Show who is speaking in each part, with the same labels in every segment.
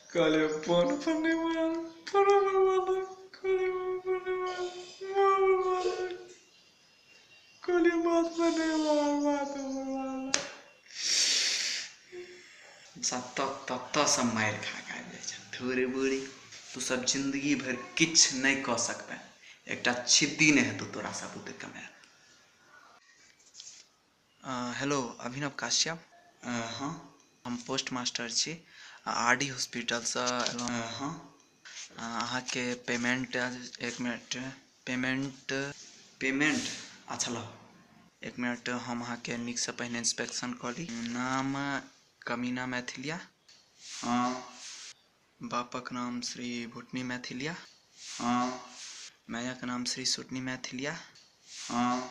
Speaker 1: कहलियै फोन पर नहि मारल, फोनो पर मारलक। कहलियै मुँह पर नहि मारल, मुँह पर मारलक। कहलियै माथ पर नहि मार, माथ पर मारलक। जतऽ ततऽ सँ मारि खा कऽ आबि जाइ छै। धुर बुरी, तू सब जिन्दगी भरि किछु नहि कऽ सकबे, एकटा छिद्दी नहि हेतौ तोरा सब बुते कमायल। हेलो अभिनव काश्यप। हँ, हम पोस्ट मास्टर छी, आर डी हॉस्पिटलसँ एलहुँ। हँ, अहाँके पेमेंट, एक मिनट, पेमेंट पेमेंट अच्छा लऽ एक मिनट, हम अहाँके नीकसँ पहिने इंस्पेक्शन कऽ ली। नाम कमीना मैथिलिया। हँ। बापक नाम श्री भुटनी मैथिलिया। हँ। मायक नाम श्री सुटनी मैथिलिया। हँ।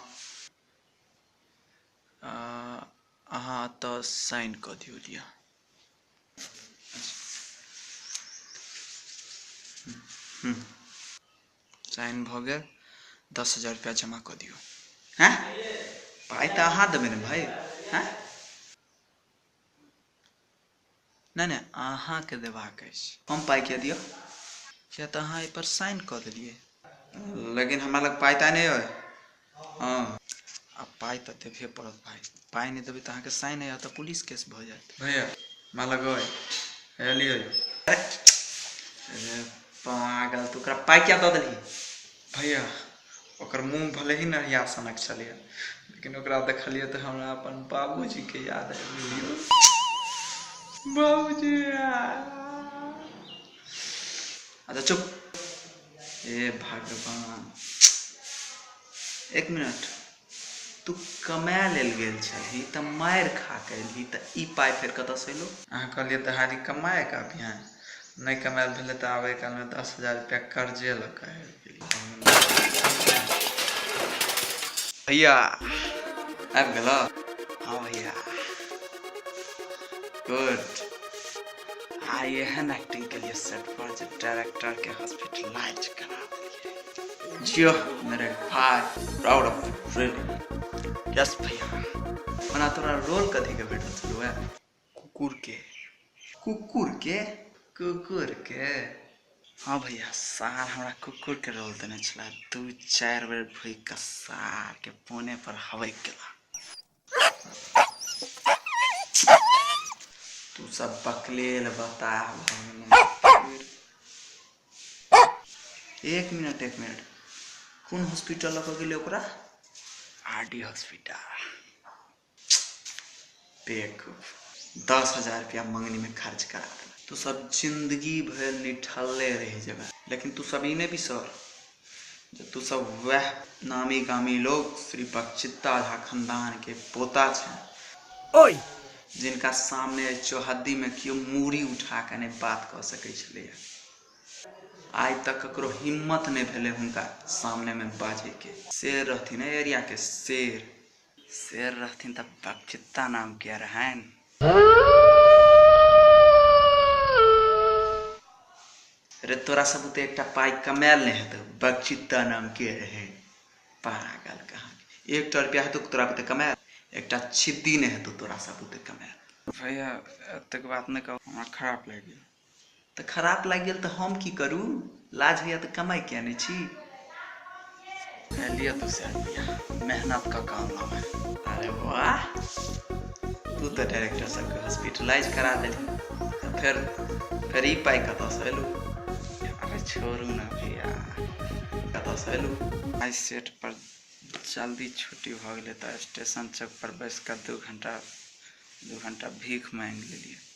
Speaker 1: अहाँ एतऽ साइन कऽ दियौ। लिअ, साइन भऽ गेल। 10,000 रुपया जमा कऽ दियौ। हँ, पाइ तऽ अहाँ देबै ने भाय? हँ, नहि नहि, अहाँके देबाक अछि। हम पाइ किया दिअ? किया तऽ अहाँ एहिपर साइन कऽ देलियै। लेकिन हमरा लग पाइ ताइ नहि अइ। हँ, आ पाइ तऽ देबहे पड़त भाय। पाइ नहि देबै तऽ अहाँके साइन नहि तऽ पुलिस केस भऽ जायत। भैया, हमरा लग अइ, हे लिअ। अरे पागल, तू ओकरा पाइ किया दऽ देलही? भैया, ओकर मुँह भले ही नहिया सनक छलैए, लेकिन ओकरा देखलियै तऽ हमरा अपन बाबूजीके याद आबि गेलियो। बाबूजी। अच्छा चुप। हे भगवान, एक मिनट, तू कमाए लेल गेल छलही तऽ मारि खा कऽ एलही, तऽ ई पाइ फेर कतऽसँ एलौ? अहाँ कहलियै दहाड़ी कमाए कऽ अबिहें, नहि कमायल भेलै तऽ आबै कालमे 10,000 रुपया कर्जे लऽ कऽ आबि गेलियै। भैया आबि गेल। हँ भैया, गुड। आ एहन एक्टिंग केलिए सेट पर जे डायरेक्टर के हॉस्पिटलाइज करा देलिए। जियो मेरे भाई, प्राउड ऑफ रियली। यस भैया। ओना तोरा रोल कथी के भेटल छलौ है? कुकुर के। कुकुर के? कुकुर के? हाँ भैया, सार हमरा कुकुर के रोल देने छला। 2-4 बेर भूकि कऽ सार के पोने पर हवक गेला। तू सब बकलेल बता। एक मिनट, एक मिनट, कोन हॉस्पिटल लऽ कऽ गेलै ओकरा? R D hospital. बेवकूफ, 10,000 रुपया मंगनी में खर्च करा देला। तू सब जिंदगी भरि निठल्ले रहि जेबे, लेकिन तू सब ई नहि बिसर जे तू सब वएह नामी गामी लोग श्री बकचित्ता झा खानदान के पोता छै। ओइ, जिनका सामने चौहद्दी में केओ मूड़ी उठा के नहि बात कऽ सकै छलैया। आइ तक ककरो हिम्मत नहि भेलै हुनका सामने में बाजै के। शेर रहथिन एरिया के, शेर। शेर रहथिन तऽ बकचित्ता नाम किया रहनि? रे, तोरा सब बुते एकटा पाइ कमायल नहि हेतौ, बकचित्ता नाम के रहै? पागल कहाँ, एकटा रुपया हेतौ तोरा बुते कमायल? एकटा छिद्दी नहि हेतौ तोरा सब बुते कमायल। भैया, एतेक बात नहि कहू, हमरा खराब लागि गेल। तऽ खराब लागि गेल तऽ हम की करू? लाज होइया तऽ कमाइ किया नहि छी? लिअ 200 रुपया, मेहनत कऽ कऽ अनलहुँ हेँ। अरे वाह, तू तऽ डायरेक्टर सबके हॉस्पिटलाइज करा देलही, तऽ फेर ई पाइ कतऽसँ एलौ? अरे छोड़ू ने भैया, कतऽसँ एलौ? आइ सेट पर जल्दी छुट्टी भऽ गेलै तऽ स्टेशन चौक पर बैस कऽ 2 घंटा 2 घंटा भीख मांगि लेलियै।